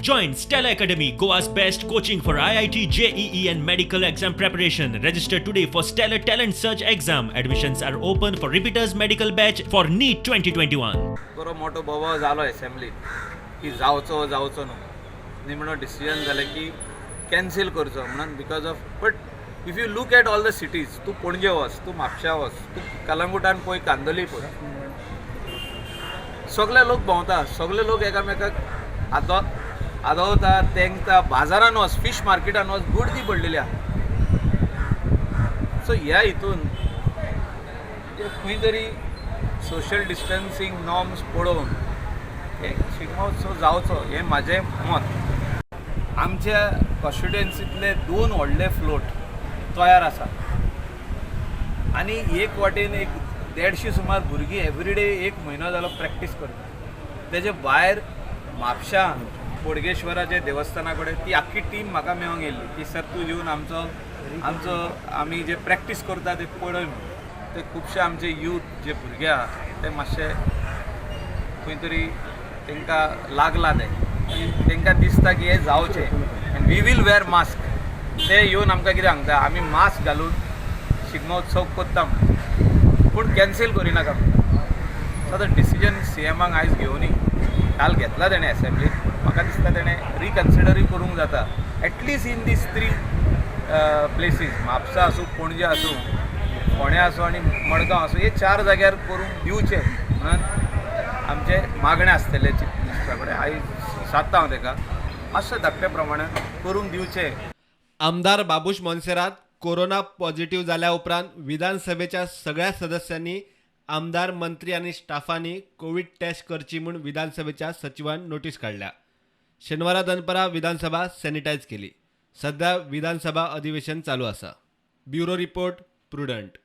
Join Stella Academy, Goa's best coaching for IIT, JEE, and medical exam preparation. Register today for Stellar Talent Search exam. Admissions are open for repeaters medical batch for NEET 2021. बरो मोठो बोवाळ जालो एसेंब्लीत की जावचो जावचो न्हू. निमणो decision जालें की कॅन्सील करचो म्हणून, because of, but if you look at all the cities, तूं पणजे वच, तूं म्हापशा वच, तूं कलंगूटान पळय, कांदोली पळय, सगळे लोक भोंवता, सगळे लोक एकामेकाक आदो आदवता, तेंकता. बाजारान वच, फीश मार्केटान वच, गर्दी पडलेली आहा. सो ह्या हितून खंय तरी सोशल डिस्टन्सींग नॉर्म्स पळोवन हे शिगमोत्सव जावचो हें म्हाजें मत. आमच्या कॉन्स्टिट्युएन्सींतले दोन व्हडले फ्लोट तयार आसा आनी एक वाटेन एक 150 सुमार भुरगीं एवरीडे एक म्हयनो जालो प्रॅक्टीस करता. तेजे भायर म्हापशां बोडगेश्वराच्या देवस्थाना कडेन ती आख्खी टीम म्हाका मेळोंक येयल्ली की सर, तूं येवन आमचो आमचो आमी जे प्रॅक्टीस करता ते पळय म्हणून. ते खुबशे आमचे यूथ जे भुरगे आहा ते मातशे खंय तरी तांकां लागलां तें की तांकां दिसता की हें जावचें and we will wear mask. ते येवन आमकां कितें सांगता, आमी मास्क घालून शिगमोत्सव करता म्हणून, पूण कॅन्सील करिनाका म्हणटा. सो आतां डिसिजन सीएमाक आयज घेवनी, काल घेतला तेणें एसेंब्लीत. म्हाका दिसता तेणें रिकन्सिडरूय करूंक जाता, at least in these three places, Mapusa आसूं, पणजे आसूं, फोंडें आसूं आनी मडगांव आसूं, हे चार जाग्यार करूंक दिवचें म्हणून आमचें मागणें आसतलें चीफ मिनिस्टरा कडेन. आयज सादता हांव ताका, मातशें धाकट्या प्रमाणान करूंक दिवचें. आमदार बाबूश मोन्सेरात कोरोना पॉझिटिव्ह जाल्या उपरांत विधानसभेच्या सगळ्या सदस्यांनी, आमदार, मंत्री आनी स्टाफांनी कोवीड टेस्ट करची म्हूण विधानसभेच्या सचिवान नोटीस काडल्या. शेनवारा दनपरां विधानसभा सॅनिटायज केली. सध्या विधानसभा अधिवेशन चालू आसा. Bureau report, Prudent.